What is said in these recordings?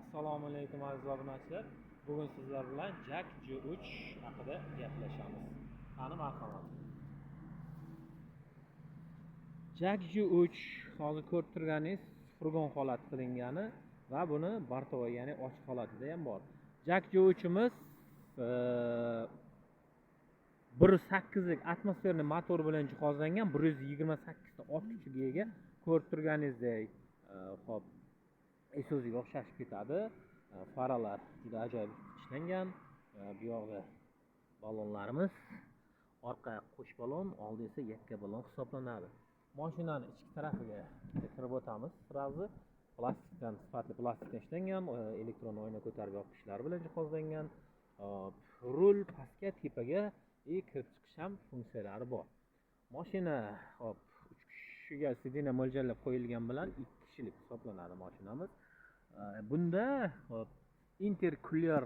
Assalomu alaykum, aziz obunachilar. Bugun sizlar bilan JAC G3 haqida gaplashamiz. Qani, marhamat. JAC G3 hozir ko'rib turganingiz furgon holati qilingani va buni bortovoy, ya'ni ochiq holatida ham bor. JAC G3imiz 1.8lik atmosferniy motor bilan jihozlangan, 128 ta ot kuchiga ega. Ko'rib turganingizdek, hop, Isuzu'ga o'xshashib ketadi. Faralar juda ajoyib ishlangan. Bu yoqda ballonlarimiz, orqa qo'sh ballon, oldi esa yakka ballon hisoblanadi. Mashinani ichki tarafiga kirib o'tamiz. Сразу plastikdan, sifatli plastikdan ishlangan, elektron oyna ko'tarib yopqichlari bilan jihozlangan. Rul pastga, tepaga и kirib chiqish ham funksiyalari bor. Mashina, hop, 3 kishiga сиденье mo'ljallab qo'yilgan bilan 2 kishilik hisoblanadi mashinamiz. Bunda, hop, interkuler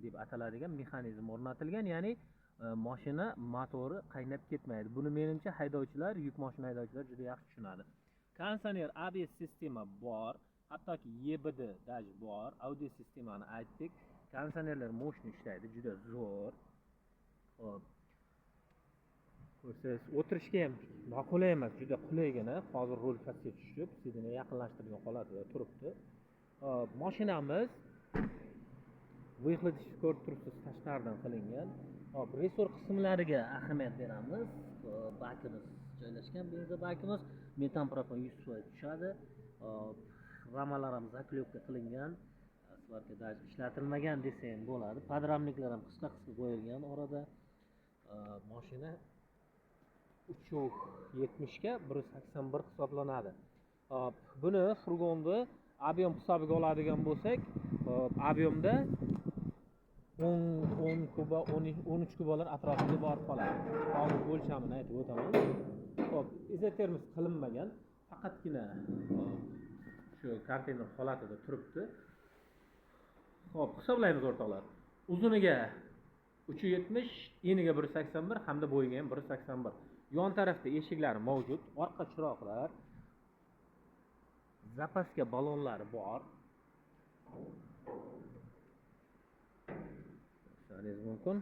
deb ataladigan mexanizm o'rnatilgan, ya'ni mashina motori qaynab ketmaydi. Buni menimcha haydovchilar, yuk mashina haydovchilar juda yaxshi tushunadi. Konditsioner, ABS sistema bor, hattoki EBD даже bor. Audio sistemani aytdik. Konditsionerlar мощный ishlaydi, juda zo'r. Hop. Ko'rsangiz, o'tirishga ham noqulay emas, juda qulaygina. Hozir rul pastga tushib, сиденье yaqinlashtirilgan holatida turibdi. Hop, mashinamiz выхлоп ko'rib turibsiz, tashqaridan qilingan. Hop, ressor qismlariga ahamiyat beramiz. Bakimiz joylashgan, benzin bakimiz, metan propan 100% tushadi. Hop, ramalar ham заклёпка qilingan. Сварка даже ishlatilmagan desa ham bo'ladi. Подрамник lar ham qisqa-qisqa qo'yilgan orada. Mashina 3.70 ga 1.81 hisoblanadi. Hop, buni furgonni объем hisobiga oladigan bo'lsak, hop, объем da 10 kuba, 13 kubalar atrofida borib qoladi. Hozir o'lchamini aytib o'taman. Hop, izotermos qilinmagan, faqatgina, hop, shu konteyner holatida turibdi. Hop, hisoblaymiz, o'rtoqlar. Uzuniga 3.70, eniga 1.81 hamda bo'yiga ham 1.81. Yon tarafda eshiklari mavjud, orqa chiroqlar, zapaska ballonlari bor. Ko'rishingiz mumkin.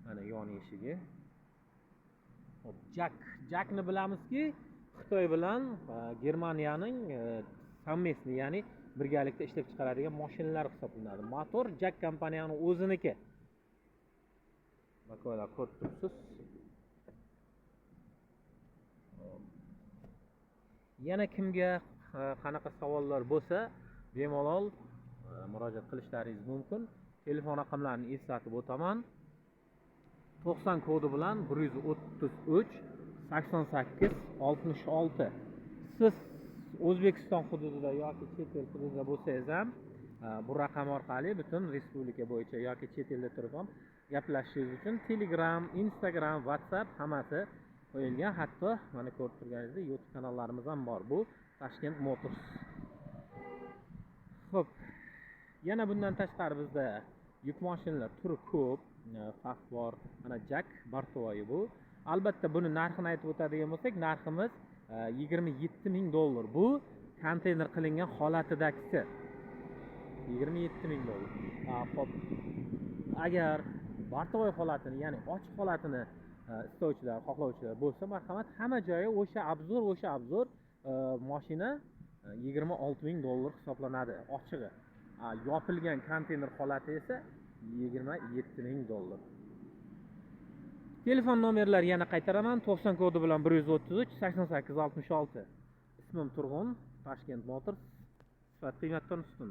Mana yon eshigi. Hop, JACni bilamizki, Xitoy bilan Germaniyaning совместный, ya'ni birgalikda ishlab chiqaradigan mashinalar hisoblanadi. Motor JAC kompaniyaning o'ziniki. Bakoylar ko'rib turibsiz. Yana kimga qanaqa savollar bo'lsa, bemalol murojaat qilishlaringiz mumkin. Telefon raqamlarini eslatib o'taman. 90 kodi bilan 133 88 66. Siz O'zbekiston hududida yoki chet el hududida bo'lsangiz ham, bu raqam orqali butun respublika bo'yicha yoki chet elda turib ham gaplashishingiz uchun Telegram, Instagram, WhatsApp hammasi qo'yilgan. Hatto mana ko'rib turganingizdek YouTube kanallarimiz ham bor. Bu Tashkent Motors. Xo'p, yana bundan tashqari bizda yuk mashinalar turi ko'p, FAF bor, mana JAC bortovoyi bu. Albatta buni narxini aytib o'tadigan bo'lsak, narximiz 27 ming dollar. Bu konteyner qilingan holatidagisi 27 ming dollar. Xo'p, agar bortovoy holatini, ya'ni ochiq holatini istovchilar, xohlovchilar bo'lsa, marhamat, hamma joyi o'sha obzor, o'sha obzor, mashina 26 ming dollar hisoblanadi ochig'i. Yopilgan konteyner holati esa 27 ming dollar. Telefon nomerlari yana qaytaraman: 90 kodi bilan 133 88 66. Ismim Turg'un, Tashkent Motors. Sifat qiymatdan ustun.